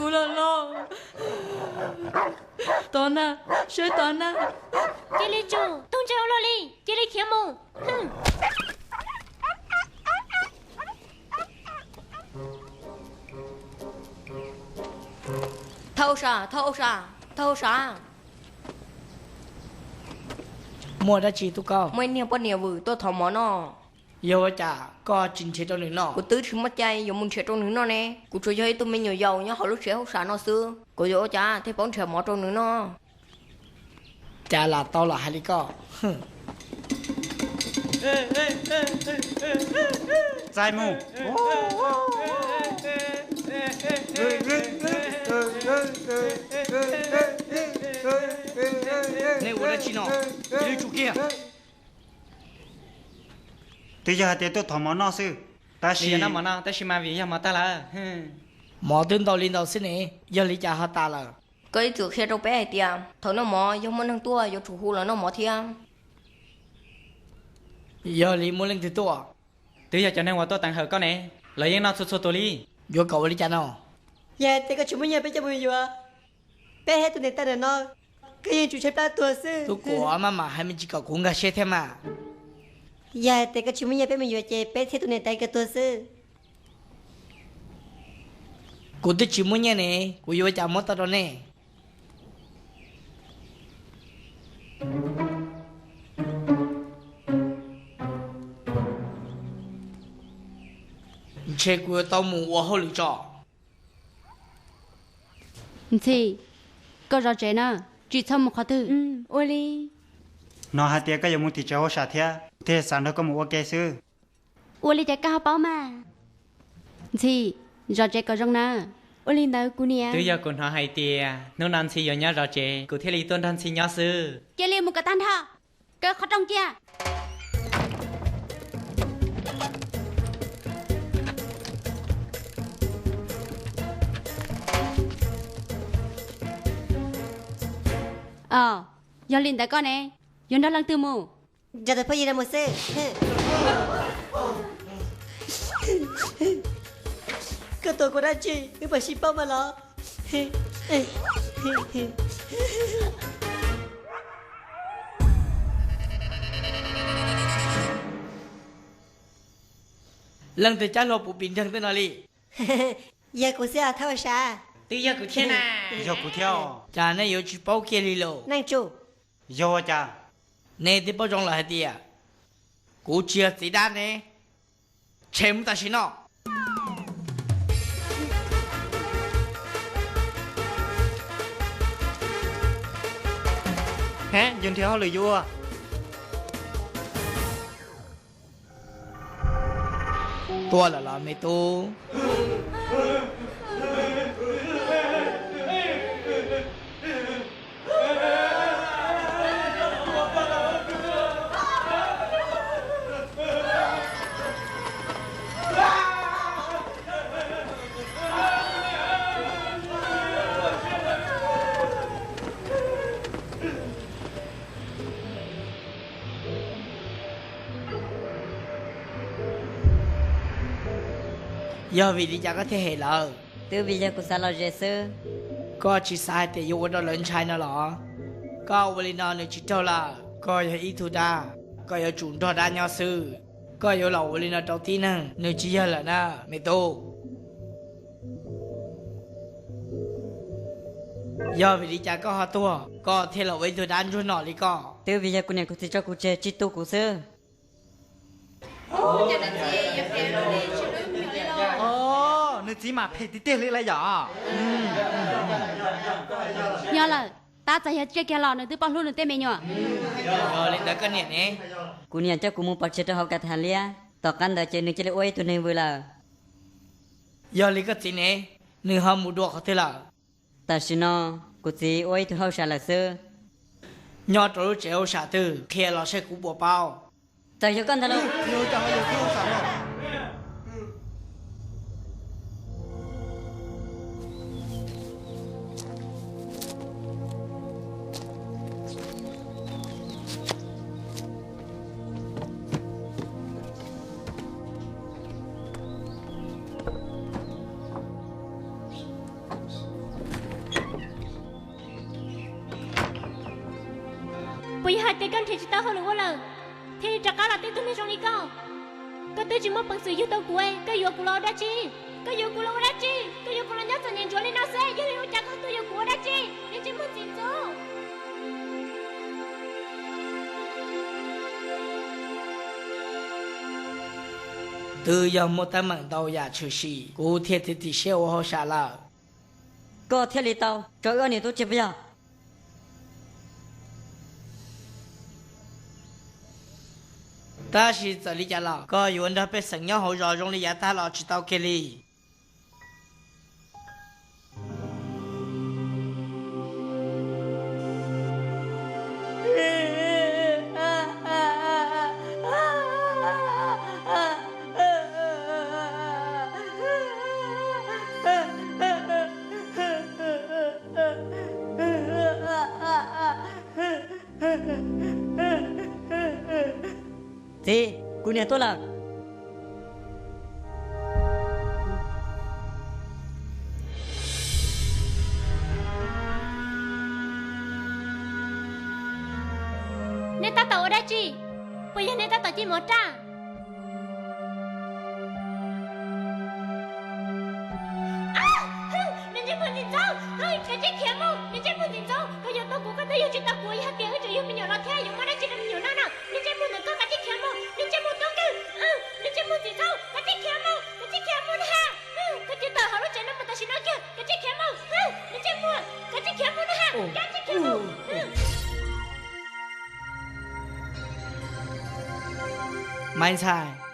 Los los, tos na, saib tos na. Cia li tsum, tus ntses ua luaj li, cia li khiav mus. Thawj hauj sam, thawj hauj sam, thawj hauj sam. Muaj dab tsi tub Kaub? Muaj ib niag poj niam vwm tuaj thov mov noj. Yog ua cas koj tsis nrhiav rau nws noj? Kuv twb tsis muaj cai yuav mus nrhiav rau nws noj ne. Kuv tsuas yog ib tug me nyuam yaus nyob hauv lub tsev hauj sam no xwb, kuv yuav ua cas thiaj paub nrhiav mov rau nws noj? Cas lam tau los hais li koj. Txaij mus. Nej ua dab tsi no? Cia li tsum kiag. Twb yog hais tias tuaj thov mov noj xwb, tab sis noj mov no tab sis mas vim yog mov tag lawm. Mov twb ntau li ntau xwb ne, yog li cas ho tas lawm? Koj ib txwm qhia rau peb hais tias thaum noj mov yog muaj neeg tuaj yuav tsum hu los noj mov thiab. Yog li muaj leej twg tuaj? Twb yog cov neeg uas tuaj teev hawm koj ne, lawv yeej noj txhua txhua tus li. Yuav kom ua li cas no? Yog hais tias koj tsis muaj nyiaj peb coj mus yuav, peb thiab tus niam tais ntawm no, koj yeej tsum tshaib plab tuag xwb. Tub Kaub, maj mam hais me ntsis kom kuv nkag siab thiab mas. Yog hais tias koj tsis muaj nyiaj peb mus yuav ces peb thiab tus niam tais nkawd tuag xwb. Kuv twb tsis muaj nyiaj ne, kuv yuav ua cas muab tau rau nej? Ntshe kuv yuav tau mus ua hauj lwm tso. Ntxhi, koj zov tsev na, tsis txhob mus qhov twg. Ua li. Hnov hais tias koj yuav mus tim tsev hauj sam thiab, kuv thiaj xav nrog koj mus ua ke xwb. Ua li cas koj ho paub mas? Ntxhi, zov tsev kom zoo na. Ua li ntawd kuv niam. Twb yog kuv hnov hais tias hnub no Ntxhi yuav nyob zov tsev, kuv thiaj li tuaj nrog Ntxhi nyob xwb. Cia li mus kom tag nrho, kaw qhov rooj cia. Os, yog li ntawd koj ne, yuav nrog leej twg mus? Nrog tus phooj ywg no mus xwb. Koj tuav kuv dab tsi, wb puas sib paub mas los? Leej twg cab hlua puv pim nreeg tej no li? Yog kuv xwb os thawj sav. Twb yog kuv thiab na. Yog kuv thiab os. Cas nej yuav tsis paub kiag li los? Neej tsuj. Yog ua cas? Nej twb paub zoo lawm hais tias kuv tsis yog txiv dab ne. Tshem mus tam sim no. He, yus nrhiav hauj lwm yuav ua. Tuaj lawm los me tub? Yog vim li cas koj thiaj hem lawv? Twb vim yog kuv xav lom zem xwb. Koj tsis xav hais tias yuav ua rau lawv ntshai no los? Koj ua li no nws tsis raug lawm. Koj yog ib tug dab, koj yuav tsum nrog dab nyob xwb. Koj yuav los ua li no rau tib neeg nws tsis yog lawm na, me tub. Yog vim li cas koj ho tuag, koj thiaj los ua ib tug dab ntsuag nom li koj? Twb vim yog kuv niam kuv txiv tso kuv tseg tsis tu kuv xwb. Nws txiv mas phem tiag tiag li lawm yom. Nyob lawm, tab txawm yog tsiaj kiag los nws twb paub hlub nws tej me nyuam. Yog li ntawd koj niam ne? Kuv niam coj kuv mus pov tseg rau hauv kav tham liab, tom qab ntawd ces nws cia li ua ib tug neeg vwm lawm. Yog li koj txiv ne, nws ho mus dua qhov twg lawm? Tam sim no kuv txiv ua ib tug hauj sam lawm xwb. Nyob rau lub tsev hauj sam twg, qhia los saib kuv puas paub. Txawm yog koj ntag lauj. Puas yog hais tias koj nrhiav tsis tau hauj lwm ua lawm, thiaj li rov qab los twb tug neeg zoo li koj? Koj twb tsis muaj peev xwm yug tau kuv, koj yuav kuv los ua dab tsi? Koj yuav kuv los ua dab tsi? Koj yuav kuv los nyob txom nyem ntsuav li no xwb, yog li ua cas koj tuaj yuav kuv ua dab tsi? Niag ntsej muag ntxim ntxub. Twb yog muaj teeb meem ntau yam tshwm sim kuv thiaj txiav txim siab ua hauj sam lawm. Koj thiaj li tau tso wb ob niam tub tseg puas yog? Tab sis txawm li cas los koj yuav nrog pej xeem nyob hauv zos zoo li yav tag los tsis tau kiag li. Txiv, kuv niam tuaj lawm. Nej tab tom ua dab tsi? Puas yog nej tab tom cej mov raj? Niag ntsej muag ntxim ntxub, kav tsij khiav mus, niag ntsej muag ntxim ntxub, koj yuav tau kuv koj twb yug tsis tau kuv, yog hais tias wb tseem yug me nyuam los thiab yuav muaj dab tsi rau me nyuam noj no? Niag ntsej muag ntawm koj kav tsij khiav mus, niag ntsej muag tub nkeeg, niag ntsej muag ntxim ntxub, kav tsij khiav mus, kav tsij khiav mus na ha. Koj cia tawm hauv lub tsev no mus tam sim no kiag, kav tsij khiav mus, niag ntsej muag, kav tsij khiav mus na ha, kav tsij khiav mus. Maiv Ntxhais,